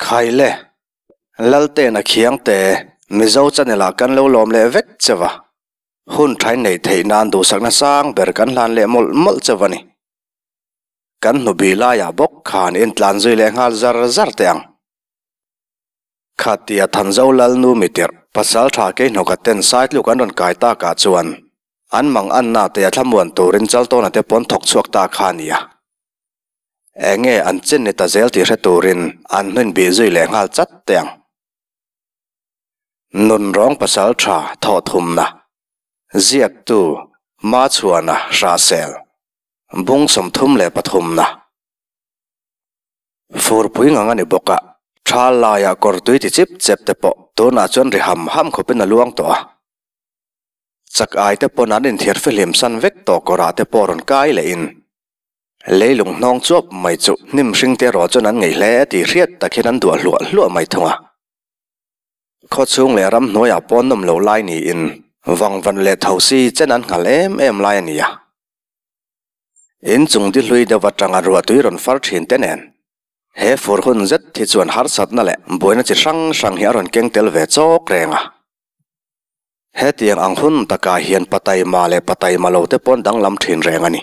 Khaile, Laltena Khiangte, Mizo channel ah kan lo lawm leh vek che va. Hun thain neih theih nan duhsakna sang ber kan hlan leh mawlh mawlh che va ni. Kan hnubi laiah bawk khan intlan zui leh nghal zar zar teh ang. Khatia Thanzo Lalnu mitirh pasal tha Keihnawka ten Saitluk an rawn kai takah chuan an mang anna te a thlamuan turin Chaltawna te pawn thawk chhuak ta kha a nia. Enge an chin ni ta zel tih hre turin an hnuin bih zui leh nghal chat teh ang. Nunrawng pasal tha thawhthumna ziaktu Machhuana Hrahsel bung 33 na. Furpui ngang a ni bawk a, thal laiah kawr tui ti chip chep te pawh tunah chuan ri ham ham khawpin a luang tawh a. Chak ai te pawn an inthiar fihlim san vek tawh kawrah te pawh rawn kai lehin leilung hnawng chuap mai chu hnim hring te erawh chuan an ngeih hle tih hriat tak hian an duah hluah hluah mai thung a. Khawchhung leh ramhnuaiah pawn nawm lo lai niin vangvan leh thosi chen an nghal em em lai a ni a. In chung di hlui deuh atanga ruahtui rawn far thin te nen, he fur hun zet hi chuan harsatna leh buaina chi hrang hrang hi a rawn keng tel ve chawk reng a. Hetiang ang hun takah hian pataima leh pataima lo te pawn danglam thin reng a ni.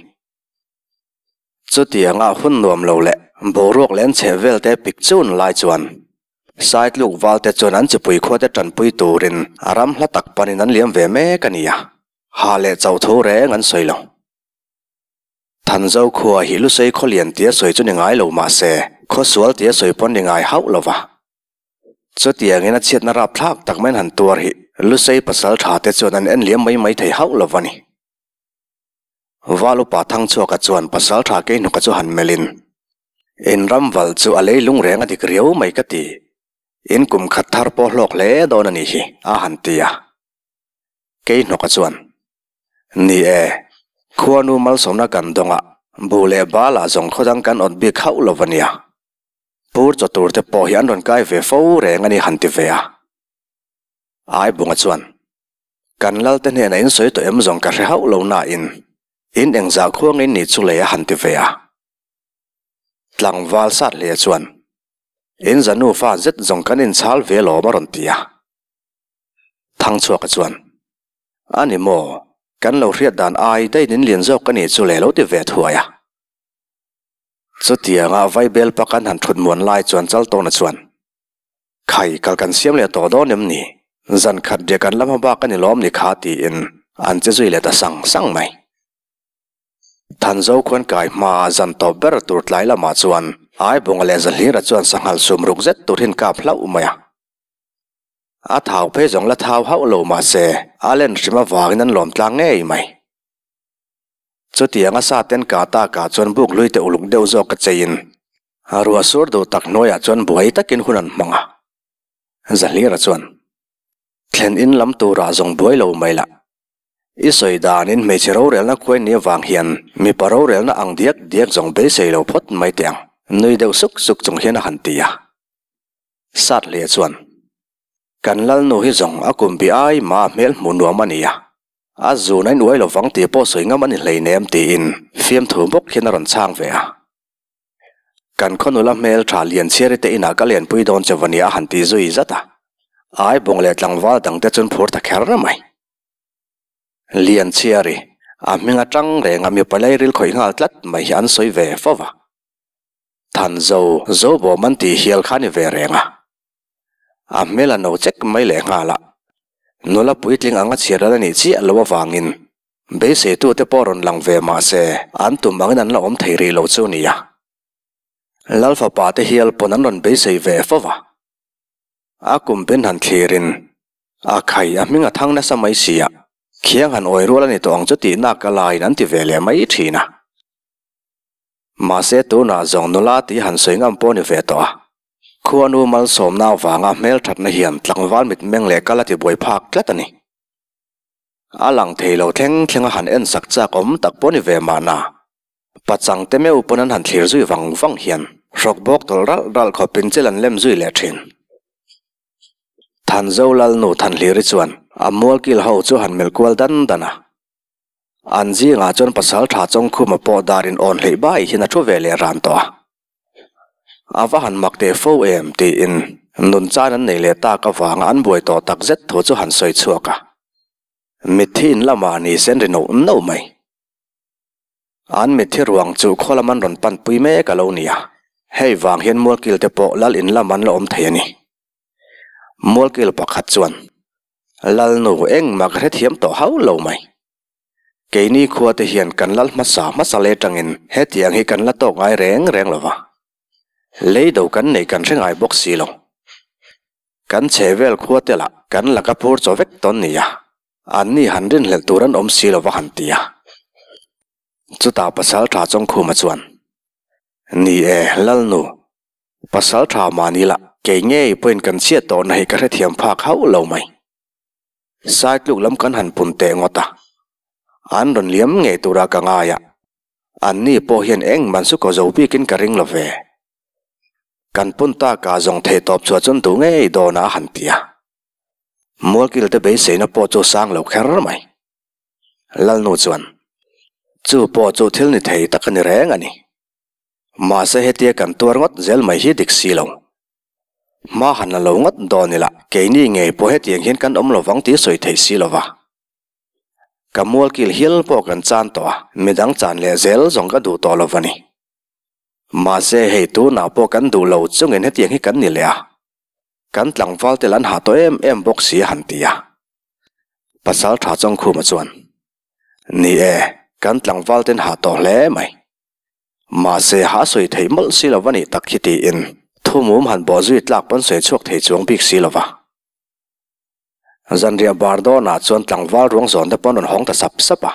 Chutianga hun nuam lo leh boruak len chhe vel te pik chun lai chuan Saitluk val te chuan an chipui khua te tanpui turin a ram hla tak panin an liam ve mek a ni a, ha leh chauh thu reng an sawi lo. Thanzo khua hi Lusei khawlian tia sawi chu ni ngai lo mah se, khawsual tia sawi pawn ni ngai hauh lo va. Chutiangin a chhiatna rapthlak tak maiin han tuar hi Lusei pasal tha te chuan an en liam mai mai thei hauh lo va ni. Val upa Thangchhuaka chuan pasal tha Keihnuka chu han melhin, In ram valh chu a lei lung reng a dik riau mai ka ti. In kum khat thar pawh hlawk hle dawn a nih hi, a han ti a. Keihnuka chuan, Ni e, khuanu malsawmna kan dawng a, bu leh bal ah zawng khawdang kan awt bik hauh lo a nia. Pur chaw tur te pawh hi an rawn kai ve fo reng a ni han ti ve a. Aibunga chuan, Kan lal te hnenah in sawi tawh em zawng ka hre hauh lo nain, in engzah khuang in nih chu lei a han ti ve a. Tlangval sat hle chuan, In zanu fa zet zawng kan inchhal ve lawm a rawn ti a. Thangchhuaka chuan, A ni maw? Kan lo hriat dan ai daih in lian zawk ka nih chu le lo ti ve thuai a. Chutianga Vaibel pak an han thut muan lai chuan Chaltawna chuan, Khai, kal kan siam leh tawh dawn em ni? Zan khat riah kan la hma bak a ni lawm ni kha tiin an che zui leh ta sang sang mai. Thanzo khuan kai hmaa zan tawp ber tur tlai lamah chuan Aibunga leh Zahlira chuan sanghal sum ruk zet tur hin kap hlauh mai a. A thau phei zawng la thau hauh lo mah se, a len hrim avangin an lawm tlang ngei mai. Chutianga sa ten kah takah chuan buk hlui te uluk deuh zawk a cheiin, ruah sur duh tak hnuaiah chuan buai takin hun an hmang a. Zahlira chuan, Thlen in lam turah zawng buai lo mai lah. I sawi danin hmeichhe rorelna khuai ni avang hian mipa rorelna ang diak diak zawng beisei lo phawt mai teh ang, nui deuh suk suk chung hian a han ti a. Sat hle chuan, Kan Lalnu hi zawng a kum bi ai mah a hmel hmuh nuam a ni a, a zun a inuai lovang tih pawh sawi ngam a ni hleinem tiin fiamthu bawk hian a rawn chhang ve a. Kan khaw nula hmel tha Lianchhiari te inah ka lenpui dawn che va nia a han ti zui zat a, Aibawng leh tlangval dangte chuan phur ta kher mai. Lianchhiari, a hming atang renga mipa leiril khawih nghal tlat mai hi an sawi ve fo va. Thanzo, Zobawm an tih hial kha a ni ve reng a. A hmel a no chek mai leh nghal a. Nula puitling anga chhiar ral a nih chiah lo avangin beiseitute pawh rawn lang ve mah se an tum angin an la awm thei rih lo chu a ni a. Lal fapa te hial pawn an rawn beisei ve fo va. A kum pen han thlirin a khai a hming a thang nasa mai si a, khiang han awi rual a ni tawh ang chu tih nak a laiin an ti ve leh mai thin a. Mahse tunah zawng nula tih han sawi ngam pawh ni ve tawh a. Khuanu malsawmna avanga hmelthatna hian tlangval mitmeng leh kal a ti buai phak tlat a ni. A lang thei lo thleng thleng a han en sak chak awm tak pawh ni ve mahna. Pachang te meuh pawn an han thlir zui vang vang hian hrawk bawk tawlh ralh ralh khawpin chil an lem zui leh thin. Thanzo Lalnu Thanhliri chuan a mualkil ho chu han melh kual dan dan a. An zingah chuan pasal tha Chawngkhuma pawh dar in awn hleih bai hian a thu ve leh ran tawh a. A va han mak teh fo em? tiin nun chan an nei leh tak avanga an buai tawh tak zet thu chu han sawi chhuak a. Mitthi in lamah ni sen ri noh noh mai. An mitthi ruang chu khaw lam an rawn pan pui mek a lo ni a, hei vang hian mualkil te pawh lal in lam an la awm thei a ni. Mualkil pakhat chuan, Lalnu engmah ka hrethiam tawh hauh lo mai. Keini khua te hian kan lal hmasa hmasa leh atangin hetiang hi kan la tawk ngai reng reng lo va. Lei do kan nei kan hre ngai bawk si lo. Kan chhe vel khua te lah kan laka phur chaw vek tawn ni a, anni han rinhlelh tur an awm si lo va han ti a. Chutah pasal tha Chawngkhuma chuan, Ni e, Lalnu, pasal tha mahni lah kei ngei pawhin kan chhiat tawhna hi ka hrethiam phak hauh lo mai. Saitluk lam kan han pun teh ngawt a, an rawn liam ngei tura ka ngai a, anni pawh hian engmah chu ko zo bikin ka ring lo ve. Kan pun taka zawng thei tawp chhuah chuan duh ngei dawn a han ti a. Mualkil te beiseina pawh chu sang lo kher mai. Lalnu chuan, Chu pawh chu thil ni thei tak a ni reng a ni. Mahse hetia kan tuar ngawt zel mai hi dik si lo. Hma han la lo ngawt dawn ila, keini ngei pawh hetiang hian kan awm lovang tih sawi theih si lova. Ka mualkil hial pawh kan chan tawh a, midang chan leh zel zawng ka duh tawh lo va ni. Mahse hei tunah pawh kan duh lo chungin hetiang hi kan ni leh a, kan tlangval te lan hah tawh em em bawk si a han ti a. Pasal tha Chawngkhuma chuan, Ni e, kan tlangval ten hah tawh hle mai. Mahse, ha sawi theih mawlh si lo va nih tak hi tiin thumum han bawh zui tlak pawn sawi chhuak thei chuang bik si lo va. Zanriah bar dawnah chuan tlangval ruang zawn te pawn rawn hawng ta sap sap a.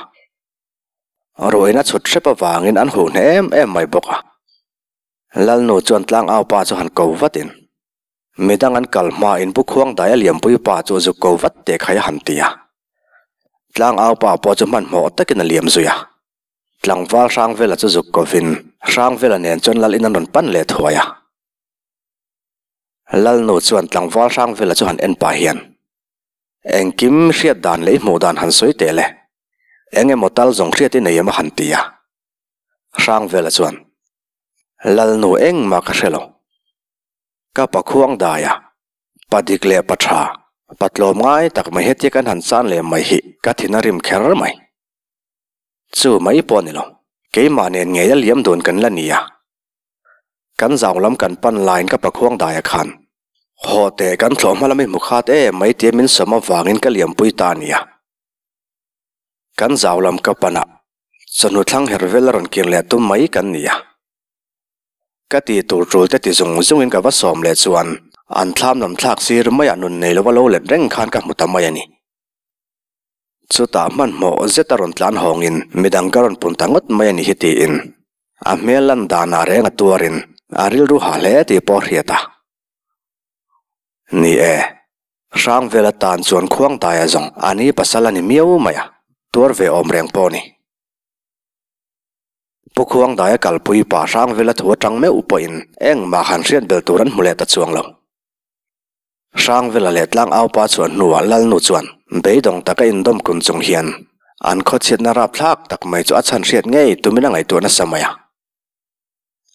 Ruahin a chhut hrep avangin an huh hneh em em mai bawk a. Lalnu chuan tlangau pa chu han ko vatin, Midang an kal hmain Pu Khuangdai a liampui pa chu zuk ko vat teh khai a han ti a. Tlangau pa pawh chu hmanhmawh takin a liam zui a. Tlangval Hrangvela chu zuk kovin Hrangvela nen chuan Lal in an rawn pan leh thuai a. Lalnu chuan Tlangval Hrangvela chu han en pah hian, Engkim hriat dan leh i hmuh dan han sawi teh le, eng emaw tal zawng hriat i nei em a han ti a. Hrangvela chuan, Lalnu engmah ka hre lo. Ka pa khuang dai a, pa dik leh pa tha, pa tlawm ngai tak mai hetia kan han chan leh mai hi ka thin a rim kher mai. Chu mai pawh a ni lo, keimah nen ngei a liam dun kan la ni a. Kan zau lam kan pan laiin ka pakhuang daia khan, Haw teh kan thlawh hma lam i hmu khat em mai tia min sawm avangin ka liampui ta a nia. Kan zau lam ka pan a, chawhnu thlang her vel a rawn kir leh tum mai kan ni a. Ka ti tur tul te ti zung zungin ka va sawm leh chuan an thlam lam thlak sir maiah nun nei lova lo let reng khan ka hmu ta mai a ni. Chutah hmanhmawh zet a rawn tlan hawngin midang ka rawn pun ta ngawt mai a ni hi tiin a hmel lan danah reng a tuarin a rilru ha hle tih pawh a hriat a. Ni e, Hrangvela tan chuan Khuangtaia zawng a ni pasal a ni miau mai a, tuar ve awm reng pawh a ni. Pu Khuangdaia kalpui pa Hrangvela thu atang meuh pawhin engmah han hriat bel tur an hmu leh ta chuang lo. Hrangvela leh Tlangaupa chuan hnuah Lalnu chuan beidawng taka indawm kun chung hian an khawchhiatna rapthlak tak mai chu a chhan hriat ngei tumin a ngaihtuah nasa mai a.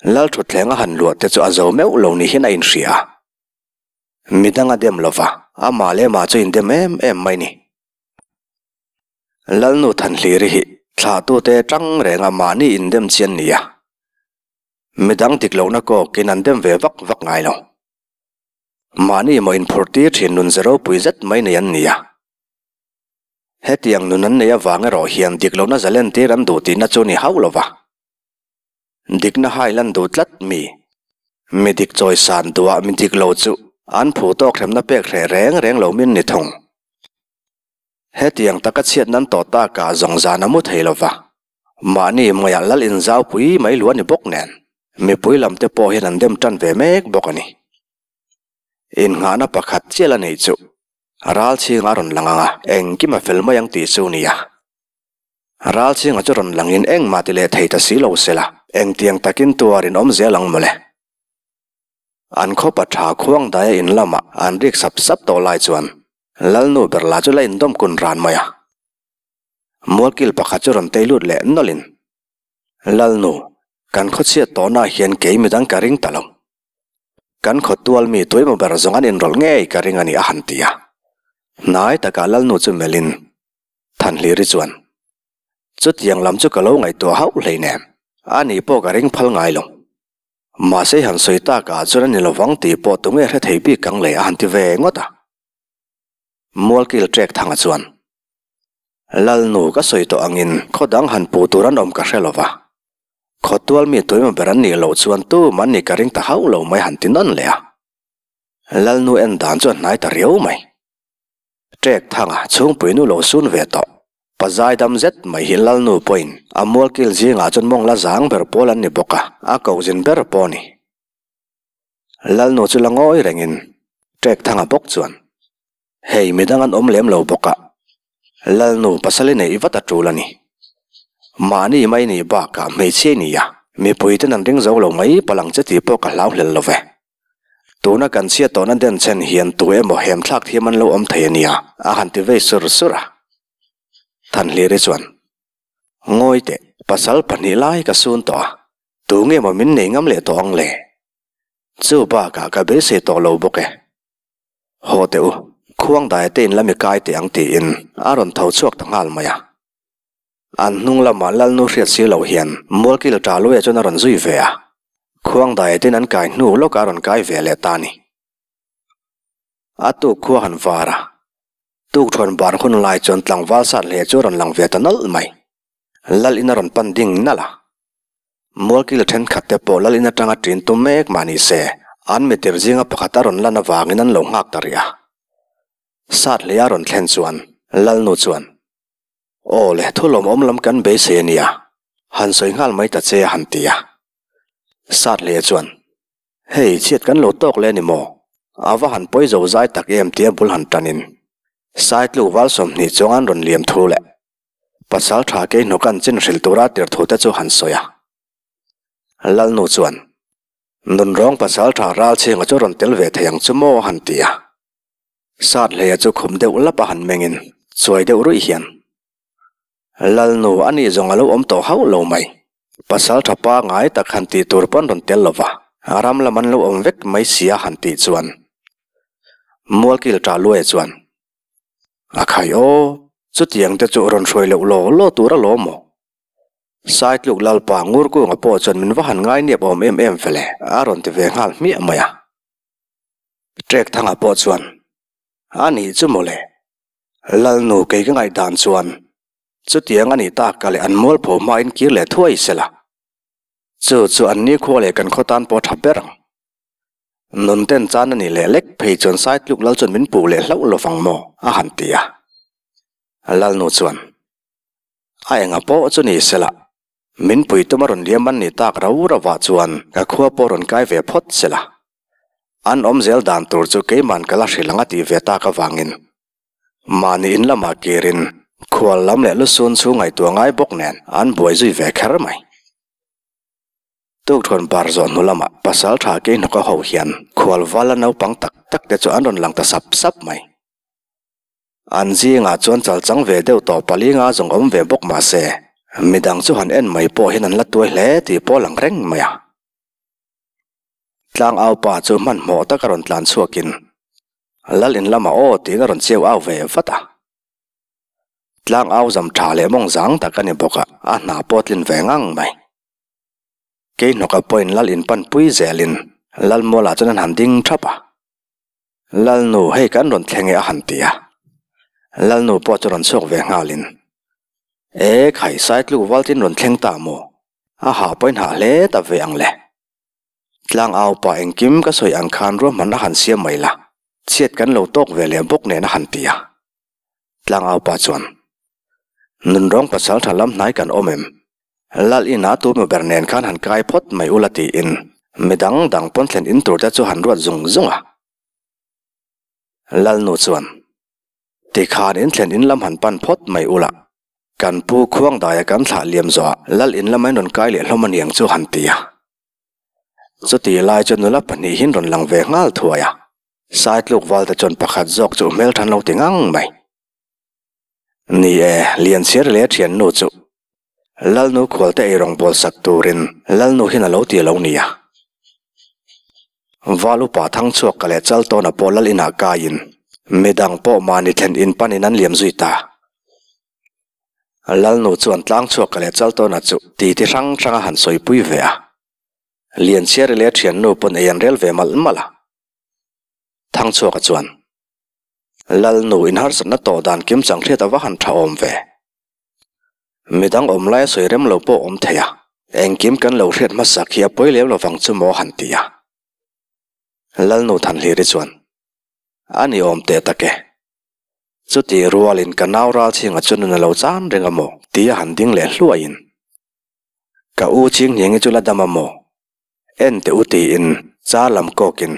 Lalthutthleng a han luah te chu a zo meuh lo ni hian a inhria a. Midang a dem lo va, amah leh amah chu indem em em mai ni. Lalnu Thanhliri hi thlahtute tang renga mahni indem chi an ni a. Midang dik lohna kawkin an dem ve vak vak ngai lo. Mahni emaw inphurh tir thin nun ze ropui zet mai nei an ni a. Hetiang nun an nei avang erawh hian dik lohna zalen tir an duh tihna chu ni hauh lo va. Dikna hai lan duh tlat mi. Mi dik chawisan duhah mi dik lo chu an phu tawk hremna pek hreh reng reng lo min ni thung. Hetiang taka chhiat nan tawh takah zawng zan a mu thei lo va. Mahni mawia lal inzaupui mai lu a ni bawk nen, mipui lam te pawh hian an dem tan ve mek bawk a ni. Innghahna pakhat chiah la neih chu ral chhinga a rawn lang ang a, engkim a fel mai ang tih chu nia. Ral chhinga chu rawn langin engmah ti leh thei ta si lo se la, engtiang takin tuarin awm zel ang mawle. An khawpa tha khuang daia in lamah an rik sap sap tawh lai chuan Lalnu ber lah chu la indawm kun ran mai a. Mualkil pakhat chu rawn tei lut leh nawlhin, Lalnu, kan khawchhiat tawhnaah hian kei midang ka ring ta lo. Kan khawtual mi tuemaw ber zawng an inrawlh ngei ka ring a ni a han ti a. Hnai takah Lalnu chu melhin Thanhliri chuan, Chutiang lam chu ka lo ngaihtuah hauh hleinem, a ni pawh ka ring phal ngai lo. Mahse han sawi takah chuan a ni lovang tih pawh tunge hre thei bik ang le a han ti ve ngawt a. Mualkil ṭek thanga chuan, Lalnu ka sawi tawh angin khaw dang han puh tur an awm ka hre lova, Khawtual mi tuemaw ber an nih loh chuan tum an nih ka ring ta hauh lo mai han ti nawn leh a. Lalnu en dan chu a hnai ta riau mai. Ṭek thanga chhungpui nu lo sun ve tawh. Pa zaidam zet mai hi Lalnu pawhin a mualkil zingah chuan mawng la zang ber pawl an ni bawk a, a kohzin ber pawh a ni. Lalnu chu la ngawi rengin Ṭek thanga bawk chuan, Hei midang an awm lem lo bawk a, Lalnu pasal i neih vat a tul a ni. Mahni mai nih bakah hmeichhia i ni a, mipui ten an ring zo lo mai palang che tih pawh ka hlau hlel lo ve. Tuna kan chhiat tawhna den chen hian tu emaw hem thlak thiam an lo awm thei a nia, a han ti vei sur sur a. Thanhliri chuan, Ngawi teh, pasal pahnih lai ka sun tawh a, tu nge maw min nei ngam leh tawh ang le? Chu bakah ka beisei tawh lo bawk e. Haw teh u, khuang daia te in la mi kai teh ang tiin a rawn tho chhuak ta nghal mai a. An hnung lamah Lalnu hriat si lo hian Mualkil Ṭaluia chuan a rawn zui ve a, khuang daia ten an kai hnu lawkah a rawn kai ve leh ta a ni. A tuk khua han var a, tukṭhuan bar hun lai chuan tlangval sat hle chu a rawn lang ve ta nawlh mai. Lal in a rawn pan ding nalh a. Mualkil thenkhat te pawh lal in atanga ṭin tum mek mah ni se, an mitir zinga pakhat a rawn lan avangin an lo nghak ta rih a. Sat hlei a rawn thlen chuan Lalnu chuan, Aw le, thu lawmawm lam kan beisei a nia, han sawi nghal mai ta che a han ti a. Sat hlei chuan, Hei, chhiat kan lo tawk le a ni maw? A va han pawi zo zai tak em tia bul han ṭanin Saitluk val 20 chuang an rawn liam thu leh Pasal tha kei hnawk an chin hrilh tura tir thu te chu han sawi a. Lalnu chuan, Nunrawng pasal tha ral chhinga chu rawn tel ve thei ang chu maw han ti a. Sat hleia chu khum deuh lap a han mengin chuai deuh ruih hian, Lalnu a nih zawng a lo awm tawh hauh lo mai. Pasal tha pangai tak han tih tur pawn rawn tel lova, ram lam an lo awm vek mai sia han tih chuan Mualkil ṭah luaia chuan, A khai aw, chutiang te chu rawn hruai loh law law tur alawm maw? Saitluk Lalpa Ngurkunga pawh chuan min va han ngai niap awm em em fele a rawn ti ve nghal hmiah mai a. Ṭekthanga pawh chuan, A nih chu mawle, Lalnu kei ka ngaihdan chuan chutiang a nih tak ka leh an mualpho hmain kir leh thuai sela. Chu chu an nikhua leh kan khaw tan pawh a ṭha ber ang. Nun ten chan a nih leh lek phei chuan Saitluk lal chuan min puh leh hlauh lovang maw? a han ti a. Lalnu chuan, A enga pawh chu ni sela, min pui tum a rawn liam an nih tak rau rauah chuan ka khua pawh rawn kai ve phawt sela. An awm zel dan tur chu keiman ka la hrilh ang a tih ve tak avangin mahni in lamah kirin khual lam leh lusun chu ngaihtuah ngai bawk nen an buai zui ve kher mai. Tukṭhuan bar zawh hnu lamah pasal ṭha Keihnawka ho hian khual vala naupang tak tak te chu an rawn lang ta sap sap mai. An zingah chuan chalchang ve deuh tawh palinga zawng awm ve bawk mah se, midang chu han en mai pawh hian an la tuai hle tih pawh a lang reng mai a. Tlang au pa chu hmanhmawh taka rawn tlan chhuakin Lal in lamah aw tiin a rawn chiau au ve vat a. Tlang au zam ṭha leh mawng zang tak a ni bawk a, a hna pawh a tlin ve ngang mai. Keihnawka pawhin Lal in pan pui zelin Lalmualah chuan an han ding thap a. Lalnu, hei kan rawn thleng e a han ti a. Lalnu pawh chu rawn chhuak ve nghalin, E khai, Saitluk Valtin rawn thleng ta maw? A hah pawhin hah hle ta ve ang le. Tlang au pa engkim ka sawi ang khan ruahman a han siam mai la, chhiat kan lo tawk ve leh bawk nen a han ti a. Tlang au pa chuan, Nunrawng pasal tha lam hnai kan awm em? Lal ina tu mi ber nen khan han kai phawt mai ula tiin midang dang pawn thlen in tur te chu han ruat zung zung a. Lalnu chuan, Tikhan in thlen in lam han pan phawt mai ula, kan pu Khuangdaia kan thlah liam zawhah Lal in lama in rawn kai leh hlawm aniang chu han ti a. Chuti lai chu nula pahnihin rawn lang ve nghal thuai a. Saitluk valte chuan pakhat zawk chu hmelthan lo ti ngang mai. Ni e, Lianchhiar leh a thiannu chu Lalnu khualte eirawng bawl sak turin Lalnu hian a lo ti a lo nia. Val upa Thangchhuaka leh Chaltawna pawh lal inah kaiin midang pawh mahni thlen in panin an liam zui ta. Lalnu chuan Tlangchhuaka leh Chaltawna chu titi hrang hrang a han sawipui ve a. Lianchhiari leh a thiannu pawn ei an rel ve malh malh a. Thangchhuaka chuan, Lalnu inharsatna tawh dan kim chang hriat a va han tha awm ve. Midang awm laia sawi rem lo pawh awm thei a, engkim kan lo hriat hmasak hi a pawi lem lovang chu maw han ti a. Lalnu Thanhliri chuan, A ni awm teh tak e. Chuti rualin ka nau ral chhinga chu nun a lo chan reng a maw? tia han ding leh hluaiin, Ka u Chinghnengi chu la dam a maw? En teh u tiin char lam kawkin,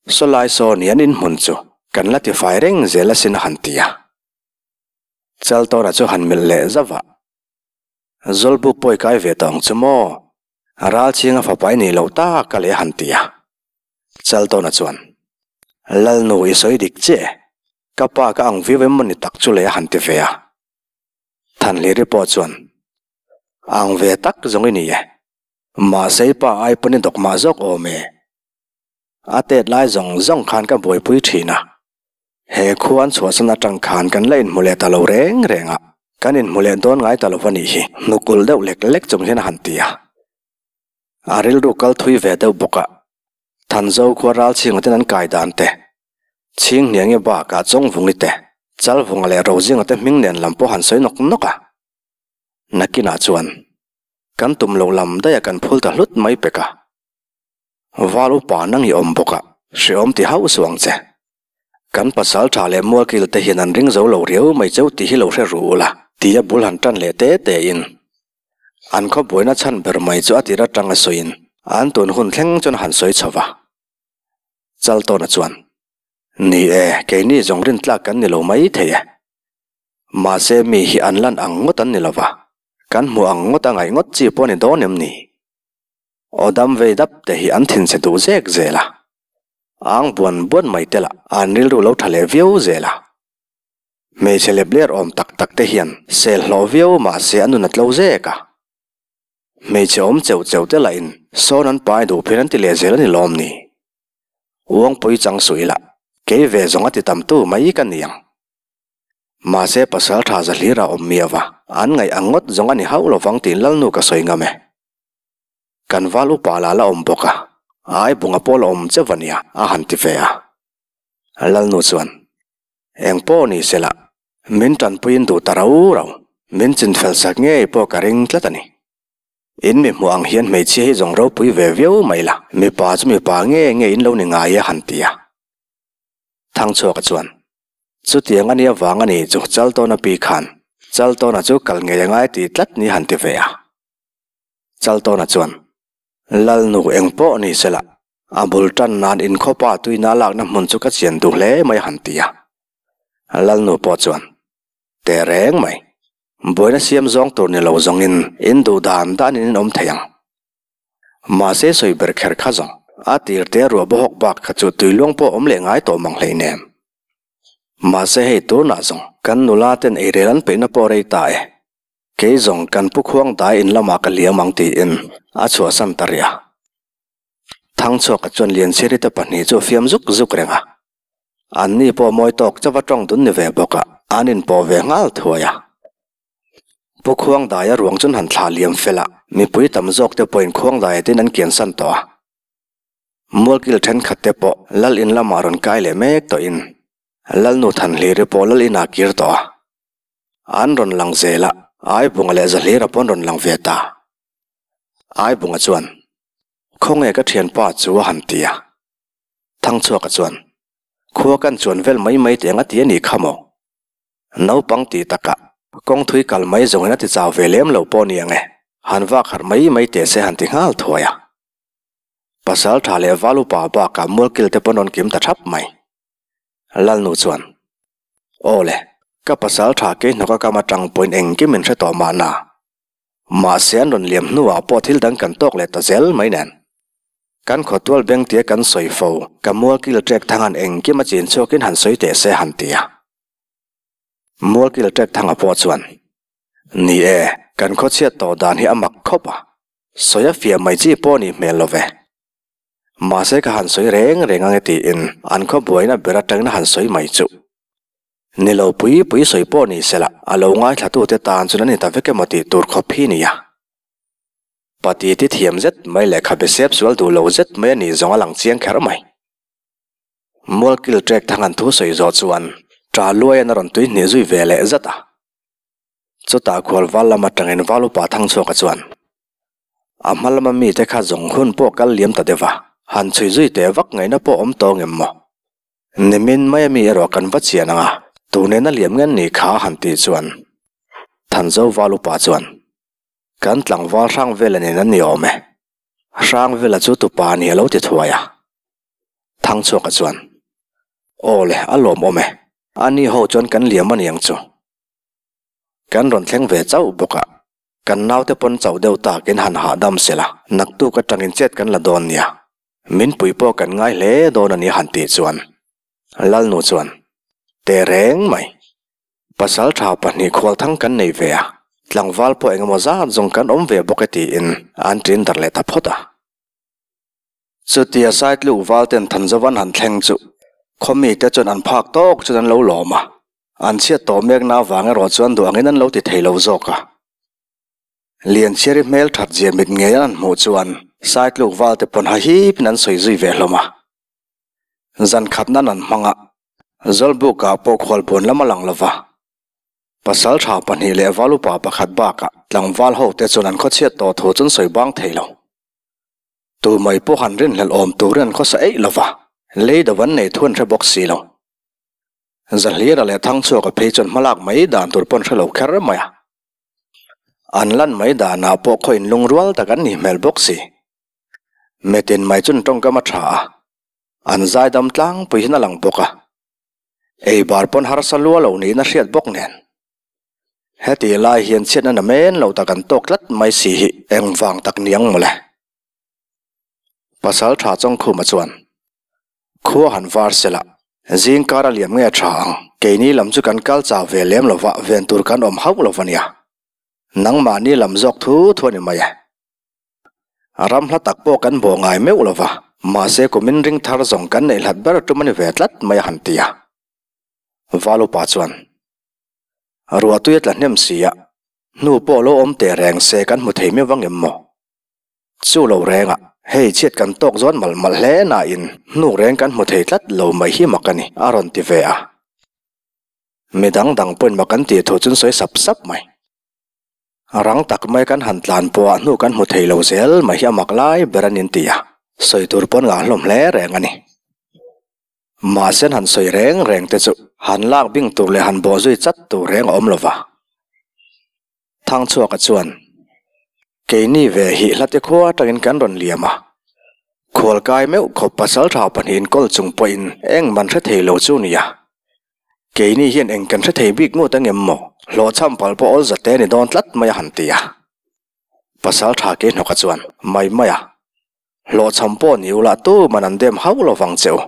Sawlai saw ni an inhmun chu kan la tifai reng zel asin a han ti a. Chaltawna chu han milh leh zauh a, Zawlbuk pawi kai ve tawh ang chu maw? Ral chhinga fapai nih loh tak a leh a han ti a. Chaltawna chuan, Lalnu i sawi dik che, ka pa ka ang viau em maw ni tak chu leh a han ti ve a. Thanhliri pawh chuan, Ang ve tak zawng i ni e. Mahse i pa ai pawn i dawk mah zawk awm e. A tet lai zawng zawng khan ka buaipui thin a. He khua an chhuahsan atang khan kan la inhmu leh ta lo reng reng a, kan inhmu leh dawn ngai ta lo a nih hi, hnukul deuh lek lek chung hian a han ti a. A rilru kal thui ve deuh bawk a, Thanzo khua ral chhinga ten an kai dan te, Chhinghniangi bakah Chawngvungi te, Chalvunga leh Rozinga te hming nen lam pawh han sawi nawk nawk a. Nakinah chuan kan tum lo lam daih a kan phul ta hlut mai pek a. Val upa nang i awm bawk a, hreawm ti hauh suh ang che. Kan pasal tha leh mualkil te hian an ring zo lo riau mai cheu tih hi lo hre ru ula tia bul han tan leh te te in an khaw buaina chhan ber mai chu a tir atanga sawiin an tun hun thleng chuan a han sawi chho va. Chaltawna chuan, Ni e, keini zawng rintlak kan ni lo mai thei e. Mahse mi hi an lan ang ngawt an ni lo va, kan hmuh ang ngawt a ngaih ngawt chi pawh a ni dawn em ni? Aw dam vei dap te hi an thinchhe duh zek zel a, ang buan buan mai te lah an rilru lo tha leh viau zel a. Hmeichhe lep ler awm tak tak te hian sel hlawh viau mahse a nun a tlo zek a. Hmeichhe awm cheuh cheuh te lah in sawn an pai duh phir an ti leh zel a ni lawm ni? Uangpui chang suh ila, kei ve zawng a ti tam tu mai ka ni ang. Mahse pasal tha za hlir a awm miau a, an ngaih ang ngawt zawng a ni hauh lovang tiin Lalnu ka sawi ngam e. Kan val upa lah la awm bawk a, ai bunga pawh la awm cheuh a nia a han ti ve a. Lalnu chuan, Eng pawh ni se lah, min tanpuiin duh ta rau rau, min chinfel sak ngei pawh ka ring tlat a ni. In mi hmuh ang hian hmeichhia hi zawng ropui ve viau mai la, mipa chu mipa nge nge in lo ni ngai e a han ti a. Thangchhuaka chuan, Chutiang a nia vang a ni chu Chaltawna pi khan Chaltawna chu kal ngei a ngai ti tlat ni han ti ve a. Chaltawna chuan, Lalnu eng pawh ni se lah, a bul tan nan inkhawpa tuina lakna hmun chu ka chian duh hle mai a han ti a. Lalnu pawh chuan, Teh reng mai, buaina siam zawng tur ni lo zawngin in duh dan danin in awm thei ang. Mahse sawi ber kher kha zawng, a tir te ruah bawhawk bak kha chu tuiluang pawh awm leh ngai tawh mang hleinem. Mahse hei tunah zawng, kan nula ten eirel an peihna pawh rei ta e. Kei zawng kan pu khuang dai in lamah ka liam ang tiin a chhuahsan ta rih a. Thangchhuaka chuan Lianchhiri te pahnih chu a fiam zuk zuk reng a. Anni pawh mawi tawk chauh a tawng dun ni ve bawk a, an inpawh ve nghal thuai a. Pu khuang daia ruang chuan han thlah liam fel a, mipui tam zawk te pawhin khuang daia tin an kiansan tawh a. Mualkil thenkhat te pawh lal in lamah rawn kai leh mek tawhin Lalnu Thanhliri pawh lal inah kir tawh a. An rawn lang zel a, Aibunga leh Zahlira pawh an rawn lang ve ta. Aibunga chuan, Khawnge ka thianpa chu a han ti a. Thangchhuaka chuan, Khua kan chuan vel mai mai teh ang a ti a nih kha maw? Naupang ti takah, kawng thui kal mai zawngin a ti chau ve lem lo pawh ni ang e, han vak harh mai mai teh se han ti nghal thuai a. Pasal tha leh val upa bakah mualkil te pawh an rawn kim ta thap mai. Lalnu chuan, Aw le, ka pasal tha kei hnawk a kam atang pawhin engkim min hre tawh mahna. Mahse an rawn liam hnuah pawh thil dang kan tawk leh ta zel mai nen. Kan khawtual beng tia kan sawi fo, ka mualkil trek thang han engkim a chin chhuakin han sawi teh se han ti a. Mualkil trek thanga pawh chuan, Ni e, kan khawchhiat tawh dan hi a mak khawp a, sawi a fiah mai chi pawh nih hmel lo ve. Mahse ka han sawi reng reng ange tiin an khaw buaina ber atangin a han sawi mai chuh. Ni lo pui pui sawi pawh ni sela, a lo ngaithlatute tan chuan a ni ta vek emaw tih tur khawp hi nia. Pati ti thiam zet mai leh khabe sep sual duh lo zet mai a nih zawng a lang chiang kher mai. Mualkil trek thang an thu sawi zawh chuan ṭa luaiin a rawn tui hnih zui ve leh zat a. Chutah khualval lam atangin val upa Thangchhuaka chuan a hma lama mite kha zawng hun pawh kal liam ta deuh a, han chhui zui teh vak ngaihna pawh awm tawng em maw? Nimin mai ami erawh kan va chian ang a, tunen a liam ngen ni kha a han tih chuan Thanzo val upa chuan Kan tlangval Hrangvela nen an ni awm e. Hrangvela chu tupa a ni a lo ti thuai a. Thangchhuaka chuan, Aw le, a lawmawm e. A ni ho chuan kan liam a ni ang chu. Kan rawn thleng ve chauh bawk a, kan naute pawn chauh deuh takin han hahdam sela, naktuk atangin chet kan la dawn nia. Min pui pawh kan ngai hle dawn a ni han tih chuan Lalnu chuan, Teh reng mai. Pasal tha pahnih khualthang kan nei ve a, tlangval pawh engemaw zat zawng kan awm ve bawk e tiin an ṭin darh leh ta phawt a. Chutia Saitluk valten Thanzovan han thleng chu khawmite chuan an phak tawk chuan an lo lawm a, an chhiat tawh mekna avang erawh chuan duh angin an lo ti thei lo zawk a. Lianchhiari hmel that zia mit ngei an hmuh chuan Saitluk valte pawn ha hipin an sawi zui ve hlawm a. Zan khat nan an hmang a, Zawlbukah pawh khualbuan lam a lang lo va. Pasal tha pahnih leh val upa pakhat bakah tlangval hote chuan an khawchhiat tawh thu chu an sawi bang thei lo. Tu mai pawh han rinhlelh awm turin an khawsa eih lo va, lei do an nei thu an hre bawk si lo. Zahlira leh Thangchhuaka phei chuan hmalak mai dan tur pawh an hre lo kher mai a. An lan mai danah pawh khaw inlungrual tak an nih hmel bawk si. Metin mai chuan tawngkam a tha a, an zaidam tlangpui hian a lang bawk a. Ei bar pawn harsa lua lo niin a hriat bawk nen. Heti lai hian chhiatna na men lo tak an tawk tlat mai si hi engvang tak niang mawle. Pasal tha Chawngkhuma chuan, Khua han var sela, zing kar a liam nge tha ang, keini lam chu kan kal chau ve lem lova ven tur kan awm hauh lo ania. Nangmahni lam zawk thu thu a ni mai e. Ram hla tak pawh kan bawh ngai meuh lova, mahse kumin ring thar zawng kan neih hlat ber tum a ni ve tlat mai a han ti a. Valupa chuan, Ruahtui a tla hnem si a, hnu pawh lo awm teh reng se kan hmu thei miau angem maw? Chu lo reng a, hei chhiat kan tawk zawn malh malh hle nain hnu reng kan hmu thei tlat lo mai hi mak a ni, a rawn ti ve a. Mi dang dang pawhin mak an tih thu chuan sawi sap sap mai. Rang tak mai kan han tlan pawh ah hnu kan hmu thei lo zel mai hi a mak lai ber a ni an ti a, sawi tur pawn ngah hlawm hle reng a ni. Mahse han sawi reng reng te chu han lak bing tur leh han bawh zui chat tur reng a awm lo va. Thangchhuaka chuan, Keini ve hi hlate khua atangin kan rawn liam a, khualkai meuh khawp pasal tha pahnihin kawl chung pawhin eng man hre thei lo chu nia. Keini hian eng kan hre thei bik ngut angem maw? Hlawhchham pal pawh awl zate ni dawn tlat mai a han ti a. Pasal tha Keihnawka chuan, Mai mai a, Hlawhchham pawh ni ula tu man an dem hauh lo vang che u.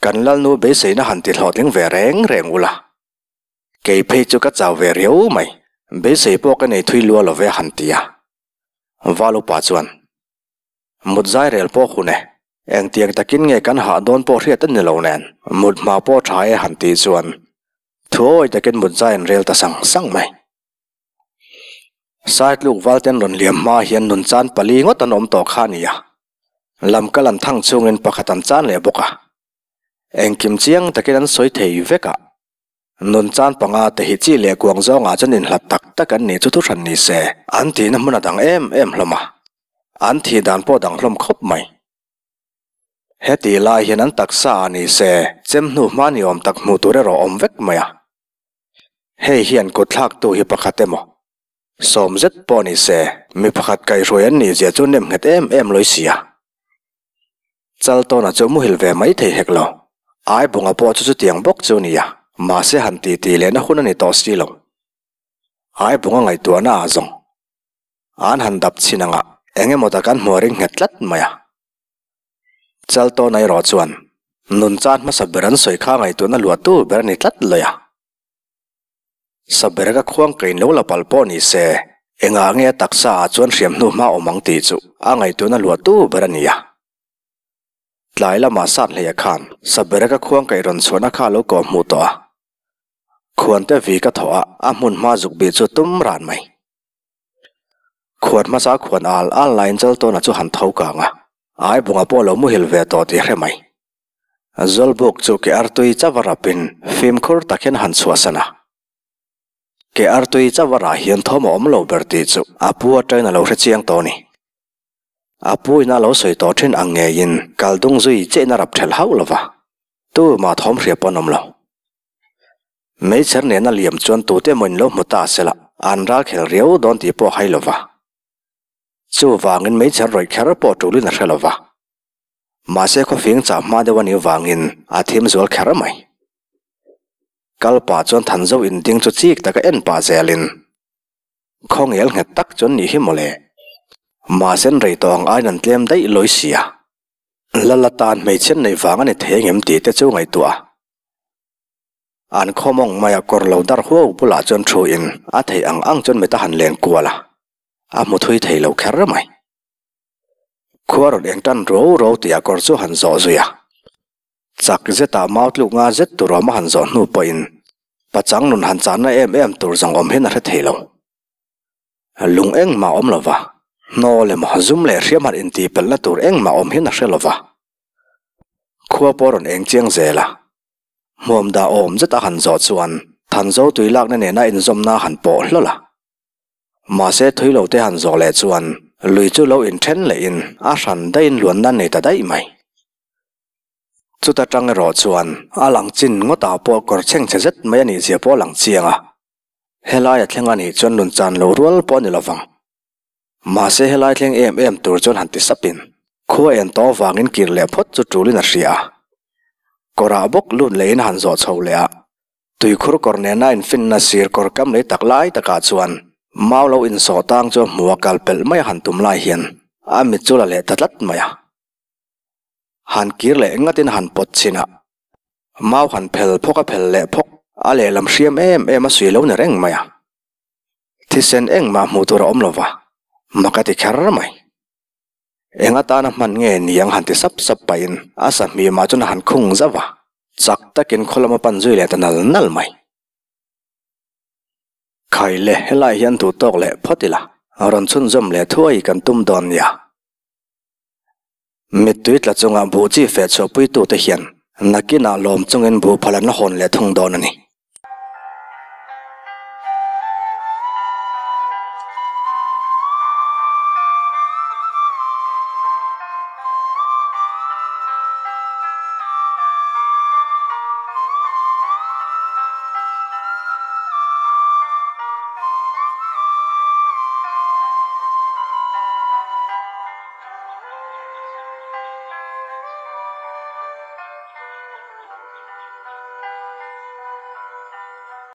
Kan Lalnu beiseina han ti hlawhtling ve reng reng ula. Kei phei chu ka chau ve riau mai, beisei pawh ka nei thui lua lo ve han ti a. Val upa chuan, Mut zai rel pawh hun e, engtiang takin nge kan hah dawn pawh hriat a ni lo nen, mut hma pawh tha e han tih chuan thuawi takin mut zai an rel ta sang sang mai. Saitluk valten rawn liam hma hian nun chan pali ngawt an awm tawh kha a ni a, lamkal an thang chungin pakhat an chan leh bawk a. Engkim chiang takin an sawi thei vek a, nun chan panga te hi chi leh kuang zawngah chuan inhlat tak tak an nih chu thu hran ni se, an tihna hmun a dang em em hlawm a, an thih dan pawh dang hlawm khawp mai. Heti lai hian an taksa ah ni se, chem hnu hma ni awm tak hmuh tur erawh awm vek mai a. Hei hian kut thlaktu hi pakhat emaw, sawm zet pawh ni se, mi pakhat kaihhruai an nih zia chu nem nghet em em lawi si a. Chaltawna chu muhil ve mai thei hek lo. Aibunga pawh chu chutiang bawk chu a ni a, mahse han titi lehna hun a ni tawh si lo. Aibunga ngaihtuahna ah zawng an han dap chhin anga eng emaw tak an hmuh a ring nghet tlat mai a. Chaltawna erawh chuan nun chan hmasa ber an sawi kha ngaihtuahna luahtu ber a ni tlat lawi a. Saberga khuang kain lo la palh pawh ni se, engah nge a taksa ah chuan hriam hnu hma awm ang tih chu a ngaihtuahna luahtu ber a ni a. Tlai lamah sat hleia khan Sabereka khuang kaih rawn chhuahna kha a lo kawh hmuh tawh a. Khuante vi ka thawh a, a hmun hma zuk bih chu tum ran mai. Khuan hmasa khuan al al laiin Chaltawna chu han tho kang a, Aibunga pawh lo muhil ve tawh tih hre mai. Zawlbuk chu ke artui chauh a rapin fimkhur tak hian a han chhuahsan a. Ke artui chauh a rah hian thawm a awm lo ber tih chu a pu atangin a lo hre chiang tawh a ni. A pu in a lo sawi tawh thin ang ngeiin kal dung zui chiahin a rap thelh hauh lo va, tumah thawm hria pawh an awm lo. Meichher nena liam chuan tute emaw in lo hmu ta sela an ral khel riau dawn tih pawh a hai lo va. Chuvangin meichher rawih kher pawh tulin a hre lo va. Mahse khawfing chah hma deuh a nih vangin a thim zual kher mai. Kal pah chuan Thanzo inding chu chik taka en pah zelin khaw ngel nghet tak chuan nih hi mawle. Mahse an rei tawh ang aiin an tlem daih lawi sia. Lala tan hmeichhe neih vang a ni thei angem tih te chu ngaihtuah a. An khaw mawng maia kawr lo dar huau bulah chuan thu in a theih ang ang chuan mit a han len kual a, a hmu thui thei lo kher mai. Khua rawn eng tan ro ro tih a kawr chu han zawh zui a. Chak zetah mau tluk nga zet tur awm a han zawh hnu pawhin pachang nun han chahna em em tur zawng awm hian a hre thei lo. Lung engmah awm lo va, hnawl emaw zum leh hriam han intihpelhna tur engmah awm hian a hre lo va. Khua pawh rawn eng chiang zel a. Hmuam dah awm zet a han zawh chuan Thanzo tui lakna nena inzawmna a han pawh hlawlh a. Mahse thui lo te han zawh leh chuan lui chu lo inthen lehin a hran daihin luanna nei ta daih mai. Chuta tang erawh chuan a lang chin ngawtah pawh kawr chhengchhe zet mai a nih zia pawh a lang chiang a. Helaia thleng a nih chuan nun chan lo rual pawh a ni lovang. Mahse helai thleng em em tur chuan han ti sapin khua en tawh avangin kir leh phawt chu tulin a hria a. Kawrah bawk lut lehin a han zawh chho leh a. Tuikhur kawr nena infinna sir kawr kam lei tak lai takah chuan mau lo insawh tang chu a hmu a kal pelh mai a han tum lai hian a mit chu la leh ta tlat mai a. Han kir leh ngatin a han pawt chhin a, mau han phel phawk a phel leh phawk a lehlam hriam em em a sui lo ni reng mai a. Thisen engmah hmuh tur a awm lo va, mak a ti kher mai. Eng atana hman nge niang han ti sap sap pahin a sahmimah chuan a han khung zauh a, chak takin khaw lama pan zui leh ta nal nal mai. Khai le, helai hian duh tawk leh phawt ila, rawn chhunzawm leh thuai kan tum dawn nia. Mittui tla chunga buh chi feh chhuahpuitute hian nakinah lawm chungin buh phal an la hawn leh thung dawn a ni.